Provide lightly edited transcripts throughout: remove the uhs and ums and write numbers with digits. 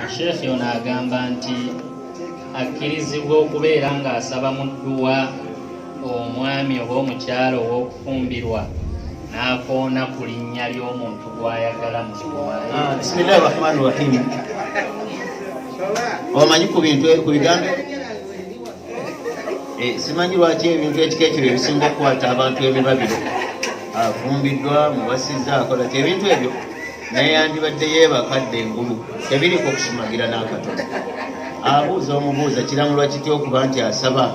Sheekh ono agamba nti akkirizibwa okubeera ng'asaba mu dduwa omwami oba omukyala ow'okufumbirwa n'akoona ku linnya ly'omuntu gw'ayagala mu dduwa. Bismillahi rahmani rahim. Omanyi ku bintu ku bigambo simanyi lwaki ebintu ekika ekyo byebisinga okukwata abantu emibabiro. Afumbiddwa, muwasizza, akola ki, ebintu ebyo naye yandibadde yeebakadde engulu, tebiriko kusumagira n'akatono. Abuuza omubuuza kiramulwa kitya okuba nti asaba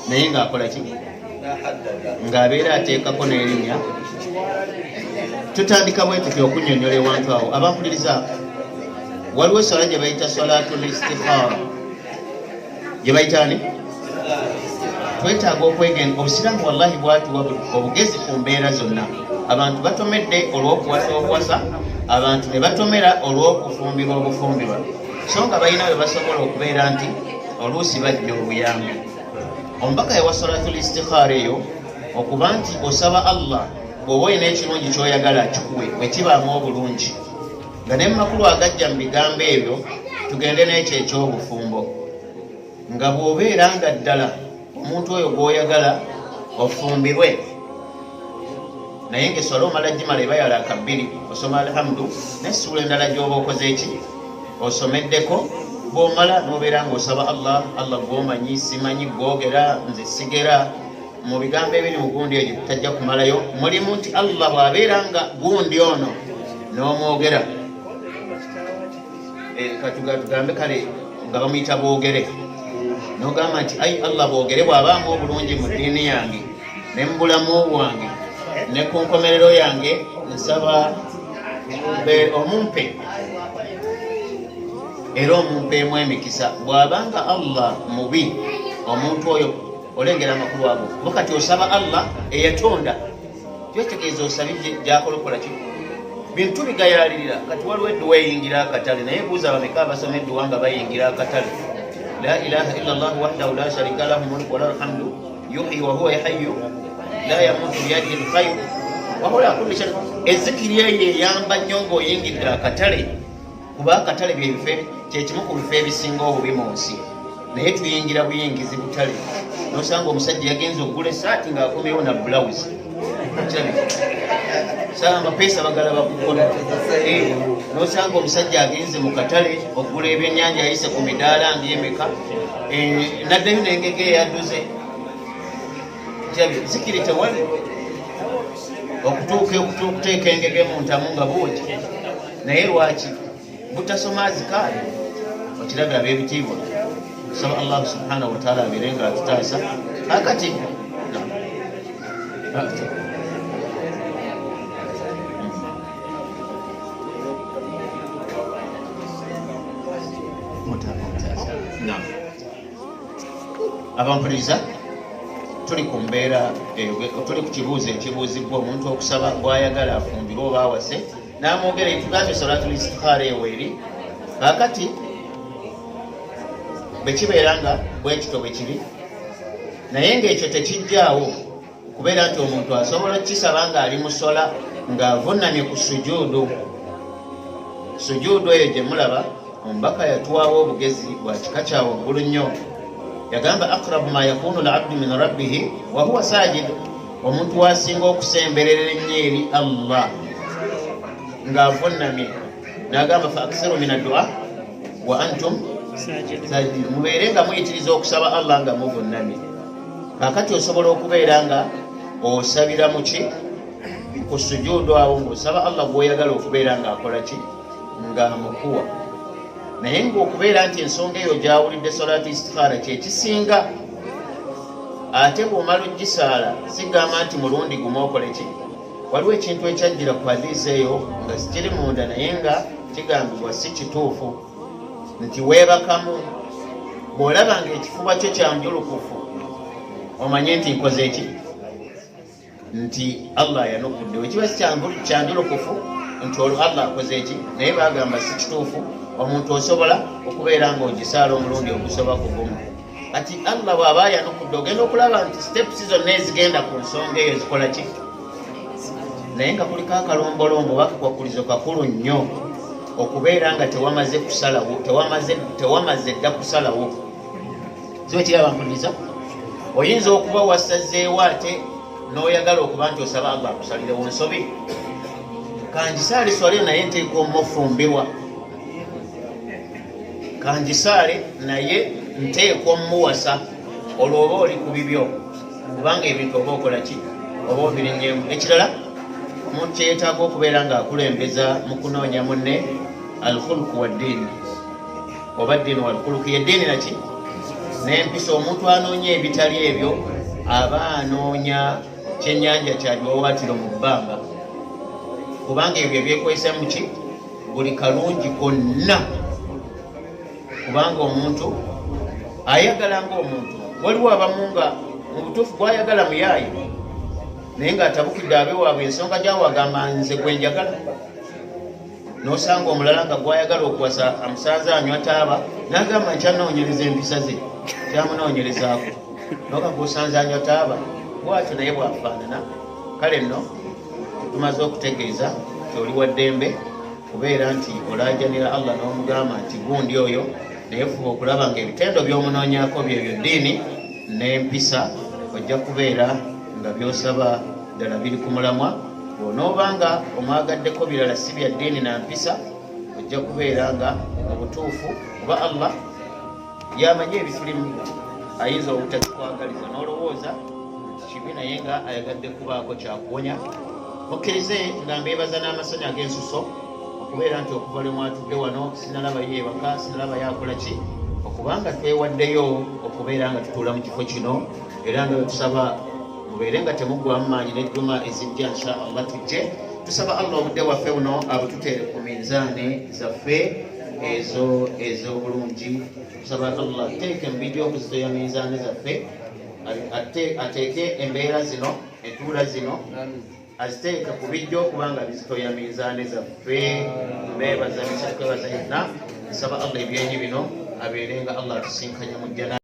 naye ng'akola ki, ng'abeera ateekako n'erinnya. Tutandika bwe tutyo okunnyonnyola ewantu awo. Abampuliriza, waliwo eswala gye bayita swalatul istikhara, gye bayita ani? Twetaaga okwegenda. Obusiraamu wallahi bwatuwa obugezi ku mbeera zonna. Abantu batomedde olw'okuwasa obuwasa, abantu ne batomera olw'okufumbirwa obufumbirwa, so nga balina bwe basobola okubeera nti oluusi bajja obuyambi. Omubaka yawa salatul istikhara eyo okuba nti osaba Allah bw'oba olina ekirungi ky'oyagala akikuwe bwe kibaamu obulungi, nga ne mumakulu agajja mu bigambo ebyo tugende n'ekyo eky'obufumbo, nga bw'obeera nga ddala omuntu oyo gw'oyagala ofumbirwe naye ng'eswala omala gimala eba yalaaka bbiri, osoma alhamdu n'essuula endala gy'oba okoze eki osomeddeko. Bw'omala n'obeera ng'osaba Allah, Allah gw'omanyi, simanyi gwogera, nze sigera mu bigambo ebiri mu gundi egyo tajja kumalayo. Mulimu nti Allah bw'abeera nga gundi ono n'omwogera, katugambe kale nga bamuyita boogere, n'ogamba nti ayi Allah boogere bw'abaamu obulungi mu ddiini yange ne mu bulamu bwange ne ku nkomerero yange, nsaba omumpe era omumpeemu emikisa. Bw'abanga Allah mubi omuntu oyo, olengera amakulu ago, kuba kati osaba Allah eyatonda, kyetegeeza osabye gyakola okukola ki, bintu bigayalirira. Kati waliwo edduwa eyingira akatale, naye buuza bameka abasoma edduwa nga bayingira akatale: la ilaha illa llah wahdahu la sharika lahu mulku wala alhamdu yuhyi wa huwa hayyu la yamutu biyadihi lkhayr wahuwa ala kulli shay. Ezikiri eyo eyamba nnyo ng'oyingidde akatale, kuba akatale byebifo kyekimu ku bifo ebisinga obubi mu nsi, naye tuyingira buyingizi butale nosanga omusajja yagenze okugula esaati ng'akomyewo na bulawuzi. Sanga amapeesa bagala bakukola. Nosanga omusajja agenze mu katale okugula ebyenyanja, ayise ku midaala ng'emeka, naddayo n'engege eyadduze. Zikiri tewali okutuuka okuteeka engege mu ntamu nga buugi, naye lwaki butasoma azikaari? Okirabye ab'ebitiibwa, saba Allahu subhanahu wataala abeere nga atutaasa. Akati abampuliriza, tuli ku mbeera, tuli ku kibuuzo ekibuuzibwa omuntu okusaba gwayagala afumbirwe oba awase n'amwogera. Etugambye salatul istikhara ewo eri. Kaakati bwe kibeera nga bwekito bwe kiri, naye ng'ekyo tekijjaawo kubeera nti omuntu asobola okukisaba ng'ali musola, ng'avunnamye ku sujuudu. Sujuudu eyo gye mulaba, omubaka yatuwawo obugezi bwa kika kya waggulu nnyo. Yagamba aqrabu ma yakunu labdu min rabbihi wa huwa sajid, omuntu wasinga okusemberera ennyo eri Allah ng'avunnamye. N'agamba fa aksiru min addua wa antum sajidin, mubeere nga muyitiriza okusaba Allah nga muvunnamye. Kakati osobola okubeera nga osabira muki ku sujuudu awo, ng'osaba Allah gw'oyagala okubeera ng'akola ki, ng'amukuwa, naye ng'okubeera nti ensonga eyo gyawulidde salatu istikhara kyekisinga. Ate bw'omala ogisaala, sigamba nti mulundi gumu okole ki. Waliwo ekintu ekyajjira ku hadiisi eyo nga sikiri munda, naye nga kigambibwa si kituufu, nti weebakamu bw'olaba nga ekifuba kyo kyanjulukufu, omanye nti nkoze eki, nti Allah yanukudde. Wekiba si kyanjulukufu, nti olwo Allah akoze eki, naye bagamba si kituufu. Omuntu osobola okubeera ng'ogisaala omulundi ogusoba ku gumu. Kati Allah bw'aba ayanukudde, ogenda okulaba nti steps zonna ezigenda ku nsonga eyo zikola ki, naye nga kuliko akalombolombo oba akakwakulizo kakulu nnyo. Okubeera nga tewamaze kusalawo, tewamaze dda kusalawo. Sibe kirabampuliriza, oyinza okuba wasazeewo ate n'oyagala okuba nti osaba Allah akusalirewo nsobi. Kangisaale swale naye nteeka omufumbirwa, kangisaale naye nteekwa omuwasa, olwo oba oli ku bibyo, kubanga ebintu oba okola ki, oba obirinyemu. Ekirala omuntu kyeyetaaga okubeera ng'akulembeza mu kunoonya munne, alkhuluku wa ddiini, oba ddiini walkhuluku, ye ddiini naki n'empisa. Omuntu anoonya ebitali ebyo aba anoonya kyennyanja kyagiwawaatiro mu bbanga, kubanga ebyo ebyekwesa muki buli kalungi konna, kubanga omuntu ayagala ngaomuntu. Waliwo abamu nga mu butuufu gwayagala muyaayi, naye ng'atabukidde abewaabwe ensonga gyawagamba nze gwe njagala, n'osanga omulala nga gwayagala okuwasa amusanze anywa taaba, n'agamba nkyanoonyereza empisa ze, kyamunoonyerezaako noga gwosanze anywa taaba bwatyo naye bwafaanana. Kale nno tumaze okutegeeza nti oli wa ddembe kubeera nti olaajanira Allah n'omugamba nti gundi oyo, naye fuba okulaba nga ebitendo by'omunoonyaako byebyo ddiini n'empisa, ojja kubeera nga by'osaba ddala biri ku mulamwa. Bw'onooba nga omwagaddeko birala si bya ddiini na mpisa, ojja kubeera nga mu butuufu, kuba Allah yamanyi ebitulimu, ayinza obutakikwagaliza n'olowooza nti kibi, naye nga ayagadde kubaako kyakuwonya. Mukkirize nga mbeebaza n'amasanyu ag'ensuso okubeera nti okuva lwe mwatudde wano sinalabayo ebaka, sinalabayo akola ki, okubanga twewaddeyo okubeera nga tutuula mu kifo kino, era nga tusaba mubeere nga temuggwamu maanyi n'ejjuma ezijja insha Allah tujje. Tusaba Allah obudde bwaffe buno abututeere ku minzaani zaffe ezo ez'obulungi. Tusaba Allah teeke mu bijja okuzitoya minzaani zaffe, ateeke embeera zino, entuula zino aziteeke ku bijja okuba nga bizitoya minzaani zaffe. Mbeebaza, misakwebaza yenna. Nsaba Allah ebyenyi bino abeere nga Allah atusinkanya mu jjana.